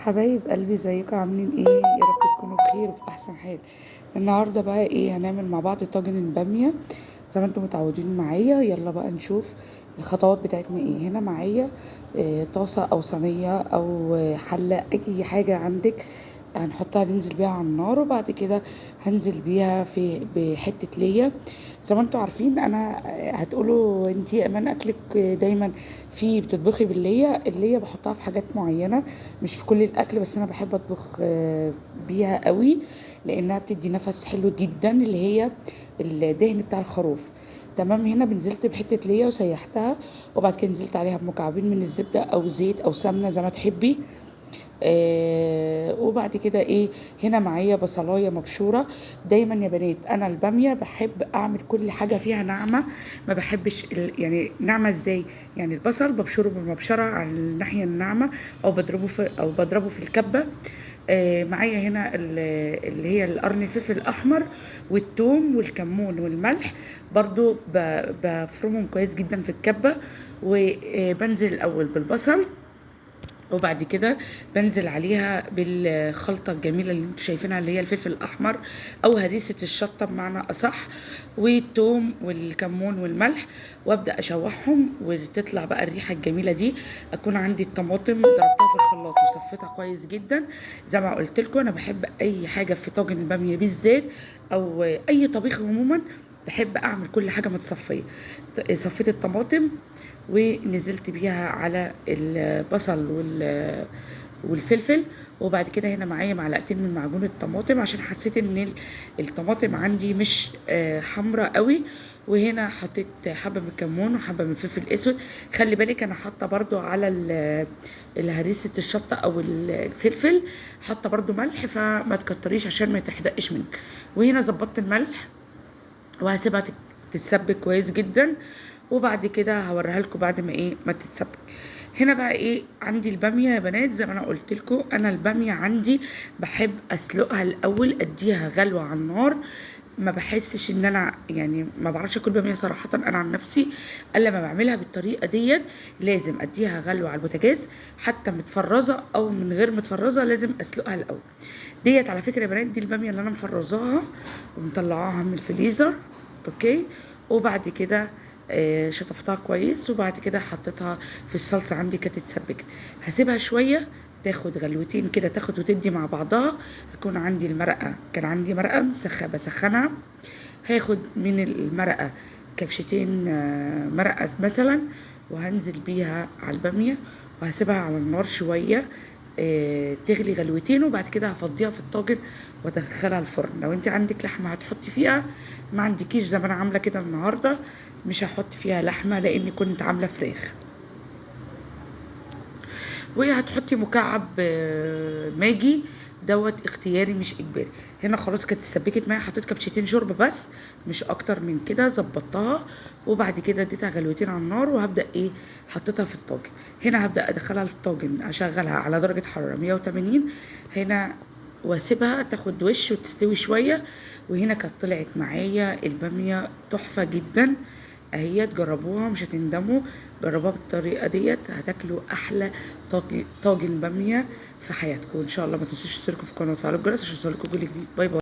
حبايب قلبي، ازيكم؟ عاملين ايه؟ يا رب تكونوا بخير وفي احسن حال. النهارده بقى ايه هنعمل مع بعض؟ طاجن الباميه زي ما انتم متعودين معايا. يلا بقى نشوف الخطوات بتاعتنا ايه. هنا معايا طاسه او صينية او حله، اي حاجة عندك هنحطها ننزل بيها على النار، وبعد كده هنزل بيها في بحته ليا. زي ما انتم عارفين انا هتقولوا انتي يا ايمان اكلك دايما في بتطبخي بالليا. الليا بحطها في حاجات معينة مش في كل الاكل، بس انا بحب اطبخ بيها قوي لانها بتدي نفس حلو جدا، اللي هي الدهن بتاع الخروف. تمام. هنا بنزلت بحته ليا وسيحتها، وبعد كده نزلت عليها بمكعبين من الزبدة او زيت او سمنه زي ما تحبي. وبعد كده ايه، هنا معايا بصلايه مبشوره. دايما يا بنات انا الباميه بحب اعمل كل حاجة فيها ناعمة، ما بحبش يعني ناعمة ازاي؟ يعني البصل ببشره بالمبشره على الناحية الناعمة، او بضربه في الكبه. معايا هنا اللي هي القرن الفلفل الاحمر والثوم والكمون والملح، برضو بفرمهم كويس جدا في الكبه. وبنزل الاول بالبصل، وبعد كده بنزل عليها بالخلطة الجميلة اللي انتوا شايفينها، اللي هي الفلفل الأحمر أو هريسة الشطة بمعنى أصح، والثوم والكمون والملح، وأبدأ أشوحهم وتطلع بقى الريحة الجميلة دي. أكون عندي الطماطم ضربتها في الخلاط وصفيتها كويس جدا. زي ما قلت لكم أنا بحب أي حاجة في طاجن البامية بالذات أو أي طبيخ عموما، بحب أعمل كل حاجة متصفية. صفيت الطماطم ونزلت بيها على البصل والفلفل. وبعد كده هنا معايا معلقتين من معجون الطماطم عشان حسيت ان الطماطم عندي مش حمراء قوي. وهنا حطيت حبه من الكمون وحبه من الفلفل الاسود. خلي بالك انا حاطه برضو على الهريسه الشطه او الفلفل حاطه برضو ملح، فما تكتريش عشان ما تحدقش منك. وهنا ظبطت الملح وهسيبها تتسبك كويس جدا، وبعد كده هوريها لكم بعد ما ايه ما تتسبك. هنا بقى ايه عندي الباميه يا بنات. زي ما انا قلت لكم انا الباميه عندي بحب اسلقها الاول، اديها غلوه على النار. ما بحسش ان انا يعني ما بعرفش اكل باميه صراحة انا عن نفسي الا ما بعملها بالطريقة ديت. لازم اديها غلوه على البوتاجاز حتى متفرزه او من غير متفرزه، لازم اسلقها الاول. ديت على فكرة يا بنات دي الباميه اللي انا مفرزاها ومطلعاها من الفريزر، okay. وبعد كده شطفتها كويس، وبعد كده حطيتها في الصلصه عندي كانت اتسبكت. هسيبها شوية تاخد غلوتين كده، تاخد وتدي مع بعضها. هكون عندي المرقه، كان عندي مرقه مسخه بسخنها، هاخد من المرقه كبشتين مرقه مثلا، وهنزل بيها على الباميه وهسيبها على النار شوية تغلي غلوتين، وبعد كده هفضيها في الطاجن وادخلها الفرن. لو انت عندك لحمه هتحطي فيها، ما عندكيش زي ما انا عامله كده النهارده مش هحط فيها لحمه لاني كنت عامله فراخ. وهتحطي مكعب ماجي دوت اختياري مش اجباري. هنا خلاص كانت اتسبكت معايا، حطيت كبشتين شوربة بس مش اكتر من كده، ظبطتها. وبعد كده اديتها غلوتين على النار، وهبدا ايه حطيتها في الطاجن. هنا هبدا ادخلها في الطاجن، اشغلها على درجه حرارة 180 هنا، واسيبها تاخد وش وتستوي شوية. وهنا كانت طلعت معايا الباميه تحفة جدا اهي، تجربوها مش هتندموا. جربوها بالطريقة ديت هتاكلوا احلى طاجن باميه في حياتكم ان شاء الله. ما تنسوش تشتركوا في القناة وتفعلوا الجرس عشان يوصلكم كل جديد. bye bye.